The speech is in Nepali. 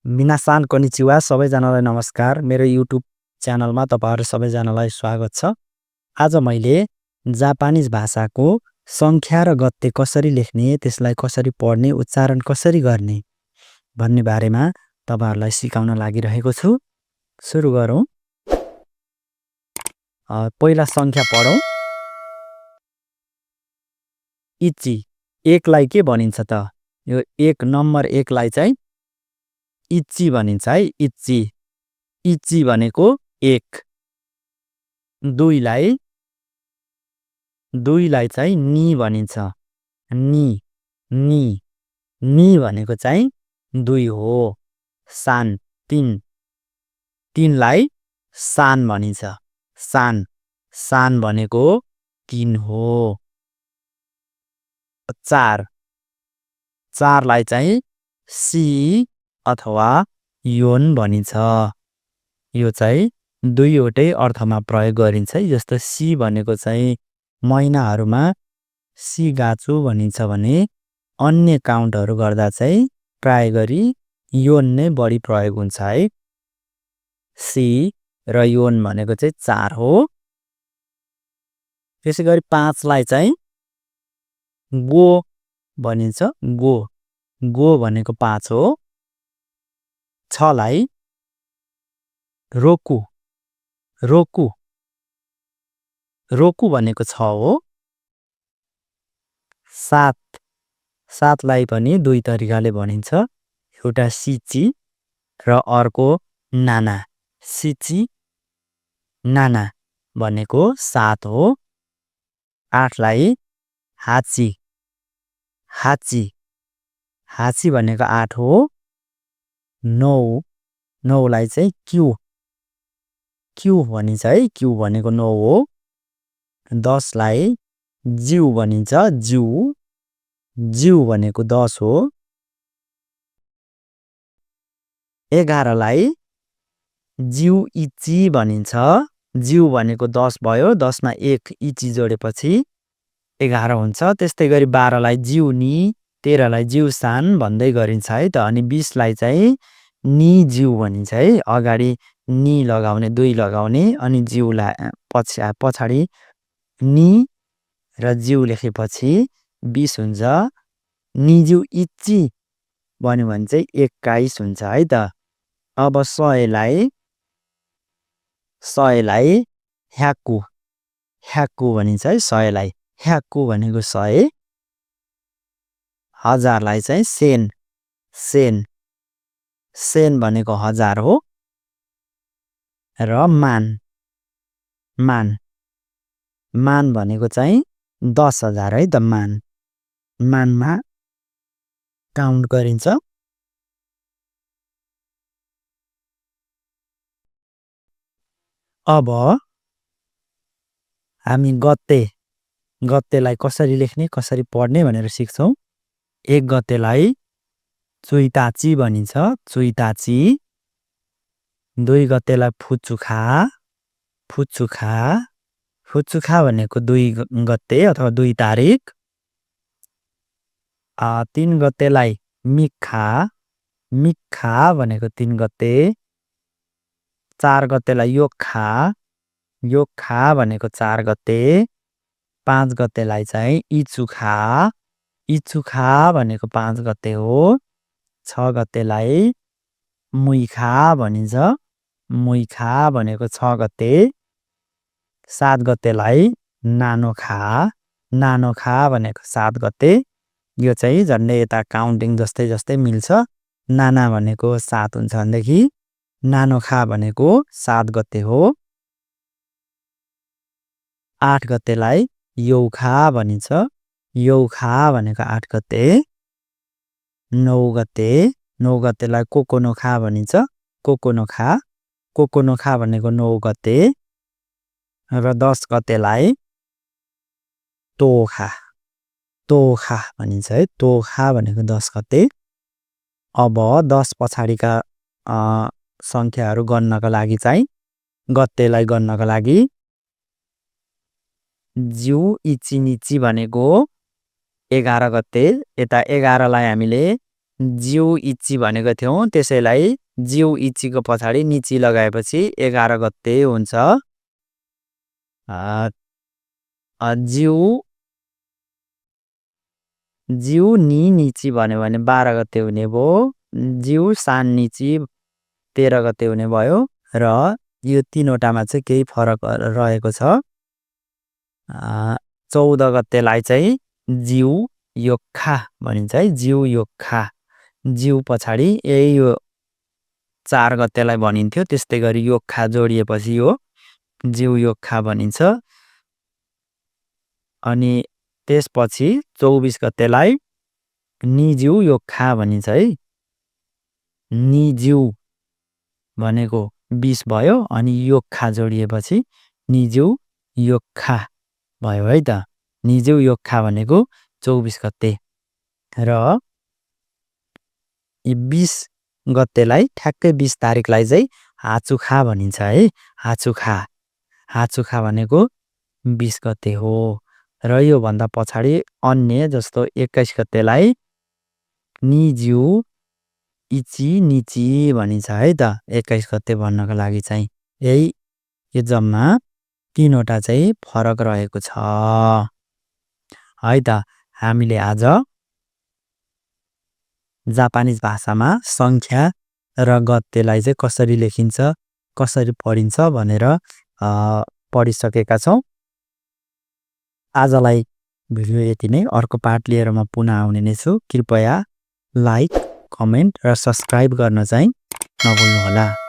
मिनासान कोनिचिवा सबैजनालाई नमस्कार। मेरो YouTube च्यानलमा तपाईहरु सबैजनालाई स्वागत छ। आज मैले जापानिज भाषाको संख्या र गत्ते कसरी लेख्ने, त्यसलाई कसरी पढ्ने, उच्चारण कसरी गर्ने भन्ने बारेमा तपाईहरुलाई सिकाउन लागिरहेको छु। सुरु गरौँ। पहिला संख्या पढौँ। इची 1 लाई के भनिन्छ त? यो 1 नम्बर 1 लाई चाहिँ इची भनिन्छ है। इची इची भनेको 1। 2 लाई चाहिँ नि भनिन्छ। नि नि नि भनेको चाहिँ 2 हो। सान 3 लाई सान भनिन्छ। सान भनेको 3 हो। 4 लाई चाहिँ सी अथवा योन भनिन्छ। यो चाहिँ दुईवटै अर्थमा प्रयोग गरिन्छ। जस्तो सी भनेको चाहिँ महिनाहरुमा सी गाचु भनिन्छ भने अन्य काउन्टहरु गर्दा चाहिँ प्राय गरी योन नै बढी प्रयोग हुन्छ है। सी र योन भनेको चाहिँ 4 हो। त्यसैगरी 5 लाई चाहिँ गो भनिन्छ। गो भनेको 5 हो। 6 लाई रोकु भनेको 6 हो। 7 लाई पनि दुई तरिकाले भनिन्छ। एउटा सिची र अर्को नाना। सिची नाना भनेको 7 हो। 8 लाई हाची भनेको 8 हो। 9 लाई चाहिँ क्यू भनिन्छ है। क्यू भनेको 9 हो। 10 लाई जिउ भनिन्छ। जिउ भनेको 10 हो। 11 लाई जिउ इची भनिन्छ। जिउ भनेको 10 भयो। 10 मा 1 इची जोडेपछि 11 हुन्छ। त्यस्तै गरी 12 लाई जिउ नि, 13 लाई जिउ सान भन्दै गरिन्छ है त। अनि 20 लाई चाहिँ नि जिउ भनिन्छ है। अगाडि नि लगाउने, 2 लगाउने अनि जिउलाई पछाडी नि र जिउ लेखेपछि 20 हुन्छ। नि जिउ इची भन्यो भने चाहिँ 21 हुन्छ है त। अब 100 लाई ह्याकु भनिन्छ है। 100 लाई ह्याकु भनेको 100। 1000 लाई चाहिँ सेन भनेको 1000 हो। र मान भनेको चाहिँ 10,000 है त। मानमा काउन्ट गरिन्छ। अब हामी गत्तेलाई कसरी लेख्ने, कसरी पढ्ने भनेर सिक्छौं। 1 गत्तेलाई चुइताची भनिन्छ। चुइताची। 2 गत्तेलाई फुचुखा भनेको 2 गत्ते अथवा 2 तारिक। 3 गत्तेलाई मिक्खा भनेको 3 गत्ते। 4 गत्तेलाई योक्खा भनेको 4 गत्ते। 5 गत्तेलाई चाहिँ इचुखा भनेको 5 गत्ते हो। 6 गत्तेलाई मुइखा भनिन्छ। मुइखा भनेको 6 गत्ते। 7 गत्तेलाई नानोखा भनेको 7 गत्ते। यो चाहिँ झन्डै यता काउन्टिङ जस्तै मिल्छ। नाना भनेको 7 हुन्छ भनेदेखि नानोखा भनेको 7 गत्ते हो। 8 गत्तेलाई यौखा भनिन्छ। यौखा भनेको 8 गत्ते। 9 गत्तेलाई कोकोनोखा भनिन्छ। कोकोनोखा भनेको 9 गत्ते। र 10 गत्तेलाई तोखा भनिन्छ है। तोखा भनेको 10 गत्ते। अब 10 पछाडिका संख्याहरु गन्नका लागि चाहिँ गत्तेलाई गन्नका लागि जिउ इची निची भनेको 11 गत्ते। यता 11 लाई हामीले जिउ इची भनेको थियौँ, त्यसैलाई जिउ इचीको पछाडि निची लगाएपछि 11 गते हुन्छ। जिउ नि निची भन्यो भने 12 गते हुने भयो। जिउ सान निची 13 गते हुने भयो र यो तीनवटामा चाहिँ केही फरक रहेको छ। 14 गतेलाई चाहिँ जिउ योक्खा भनिन्छ है, जिउ योक्खा। जिउ पछाडि यही यो 4 गतेलाई भनिन्थ्यो, त्यस्तै गरी योक्खा जोडिएपछि यो जिउ योक्खा भनिन्छ। अनि त्यसपछि 24 गतेलाई निजिउ योक्खा भनिन्छ है। निजिउ भनेको 20 भयो अनि योक्खा जोडिएपछि निजिउ योक्खा भयो है त। निजिउ योक्खा भनेको 24 गते र 20 गतेलाई ठ्याक्कै 20 तारिकलाई चाहिँ हाचुखा भनिन्छ है। हाचुखा भनेको 20 गते हो र यो भन्दा पछाडि अन्य जस्तो 21 गतेलाई निजिउ इची निची भनिन्छ है त। 21 गते भन्नको लागि चाहिँ यही यो जम्मा तीनवटा चाहिँ फरक रहेको छ है त। हामीले आज जापानिज भाषामा संख्या र गतेलाई चाहिँ कसरी लेखिन्छ, कसरी पढिन्छ भनेर पढिसकेका छौँ। आजलाई भिडियो यति नै। अर्को पार्ट लिएर म पुनः आउने नै छु। कृपया लाइक, कमेन्ट र सब्स्क्राइब गर्न चाहिँ नभुल्नुहोला।